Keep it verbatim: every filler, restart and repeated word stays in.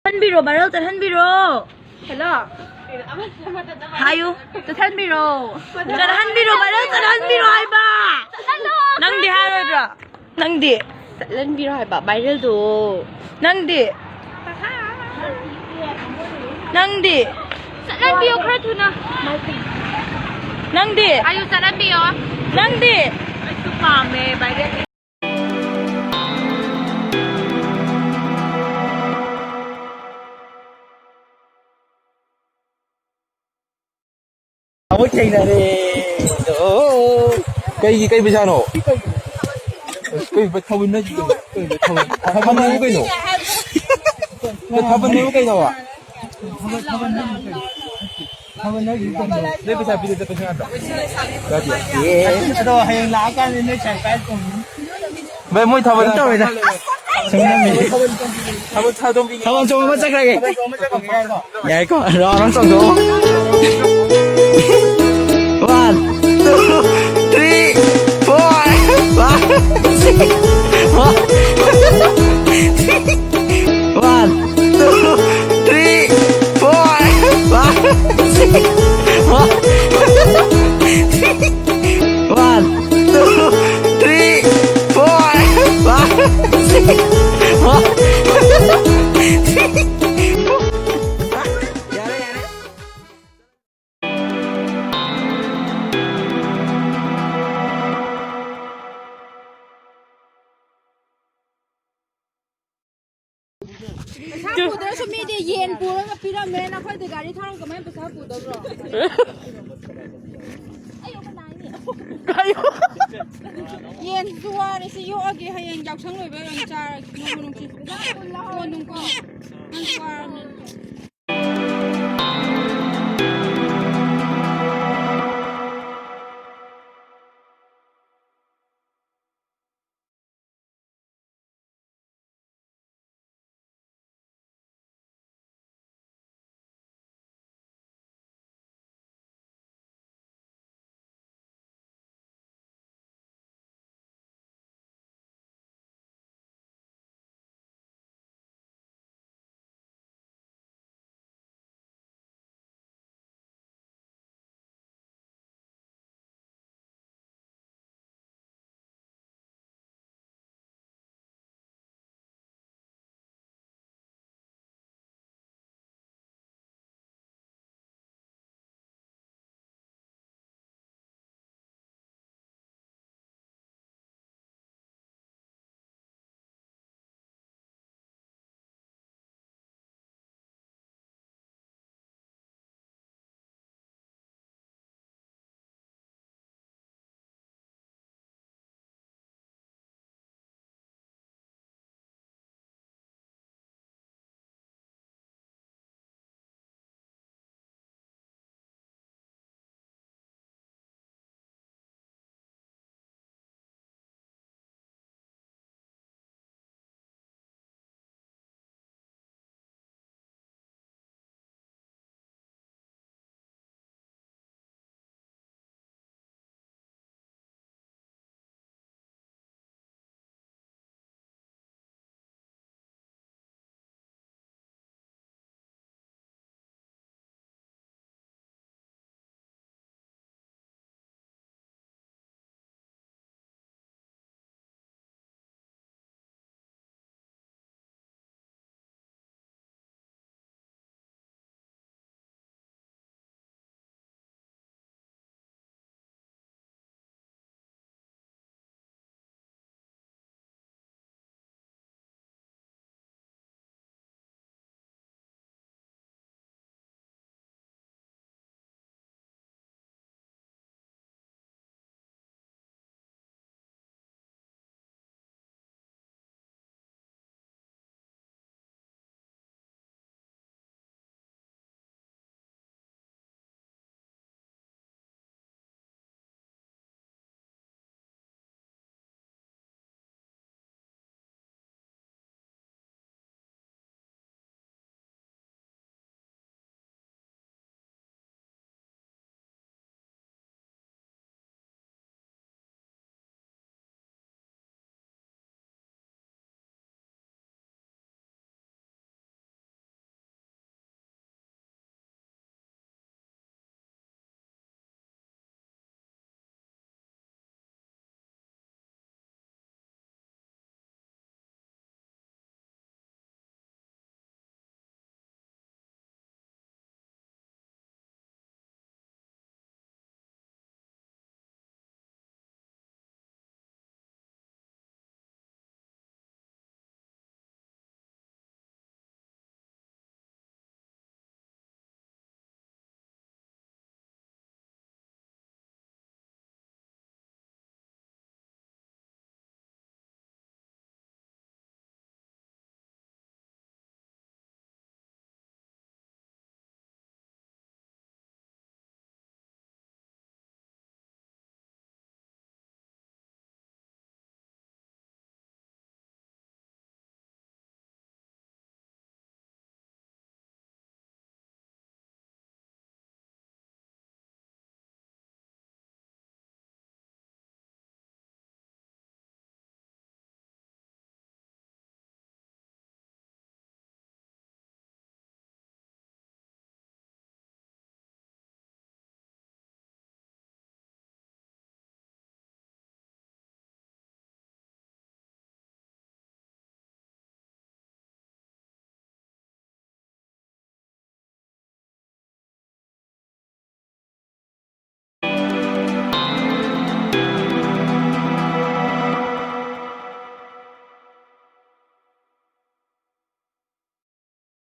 ꯆꯠꯍꯟꯕꯤꯔꯣ, viral ꯆꯠꯍꯟꯕꯤꯔꯣ꯫ Hello꯫ ꯍꯥꯏꯌꯨ, ꯆꯠꯍꯟꯕꯤꯔꯣ꯫ ꯆꯠꯍꯟꯕꯤꯔꯣ, viral ꯆꯠꯍꯟꯕꯤꯔꯣ ꯍꯥꯏꯕ꯫ ꯅꯪꯗꯤ ꯍꯥꯏꯔꯣꯏꯗ꯭ꯔꯣ? ꯅꯪꯗꯤ? ꯆꯠꯍꯟꯕꯤꯔꯣ ꯍꯥꯏꯕ, viralꯗꯣ꯫ ꯅꯪꯗꯤ? ꯅꯪꯗꯤ? ꯆꯠꯍꯟꯕꯤꯌꯣ ꯈꯔ ꯊꯨꯅ꯫ ꯅꯪꯗꯤ? ꯑꯌꯨ, ꯆꯠꯍꯟꯕꯤꯌꯣ꯫ ꯅꯪꯗꯤ? ꯑꯩꯁꯨ ꯄꯥꯝꯃꯦ viral꯫ ꯑꯃꯨꯛ ꯊꯦꯡꯅꯔꯦ꯫ ꯑꯣ꯫ ꯀꯩꯒꯤ, ꯀꯩ ꯄꯩꯁꯥꯅꯣ? ꯀꯩ ꯊꯥꯕꯜ ꯅꯠꯇꯦ ꯀꯩꯅꯣ? ꯀꯩ ꯊꯥꯕꯜ? ꯊꯥꯕꯜ ꯍꯥꯏꯕꯨ ꯀꯩꯅꯣ? ꯊꯥꯕꯜ ꯍꯥꯏꯕꯨ ꯀꯩꯅꯣꯕ? ꯅꯣꯏ ꯄꯩꯁꯥ ꯄꯤꯗ ꯆꯠꯄꯁꯨ ꯌꯥꯗ꯭ꯔꯣ? ꯌꯥꯗꯦ꯫ ꯑꯗꯣ ꯍꯌꯦꯡ ꯂꯥꯛꯑꯀꯥꯟꯗ ꯅꯣꯏ surprise ꯇꯧꯅꯤ꯫ ꯚꯥꯏ, ꯃꯣꯏ ꯊꯥꯕꯜ ꯀꯩꯝ ꯇꯧꯔꯣꯏꯗ꯫ ꯁꯨꯝ ꯅꯝꯃꯤꯅꯤ꯫ ꯊꯥꯕꯜ ꯊꯥꯗꯣꯛꯄꯤꯒꯦ꯫ ꯊꯥꯕꯜ ꯆꯣꯡꯕ ꯆꯠꯈ꯭ꯔꯒꯦ꯫ ꯊꯥꯕꯜ ꯆꯣꯡꯕ ꯆꯠꯈ꯭ꯔꯒꯦ ꯍꯥꯏꯔꯣ? ꯌꯥꯏꯀꯣ? Round ꯑꯃ ꯆꯣꯡꯊꯣꯛꯑꯣ꯫ One, two, three, four, five, six, one, one, two, three, four, five, six, one, one, two, three, four, five, six, one, two, three, four. ꯌꯥꯔꯦ, ꯌꯥꯔꯦ꯫ ꯄꯩꯁꯥ ꯄꯨꯗ꯭ꯔꯁꯨ ꯃꯤꯗꯤ ꯌꯦꯟ ꯄꯨꯔꯒ ꯄꯤꯔꯝꯃꯦ, ꯅꯈꯣꯏꯗꯤ ꯒꯥꯔꯤ ꯊꯧꯔꯒ ꯀꯃꯥꯏꯅ ꯄꯩꯁꯥ ꯄꯨꯗꯕ꯭ꯔꯣ? ꯑꯩ ꯌꯣꯛꯄ ꯅꯥꯏꯅꯤ꯫ ꯌꯦꯟꯁꯨ ꯋꯥꯔꯦ, ꯁꯤ ꯌꯣꯛꯑꯒꯦ, ꯍꯌꯦꯡ ꯌꯥꯎꯁꯪ ꯂꯣꯏꯕ ꯑꯣꯏꯅ ꯆꯥꯔꯒꯦ꯫ ꯅꯣꯡꯃ ꯅꯨꯡꯁꯤ꯫ ꯀꯣꯟ ꯅꯨꯡ ꯀꯣꯟ꯫ ꯅꯪꯁꯨ ꯋꯥꯔ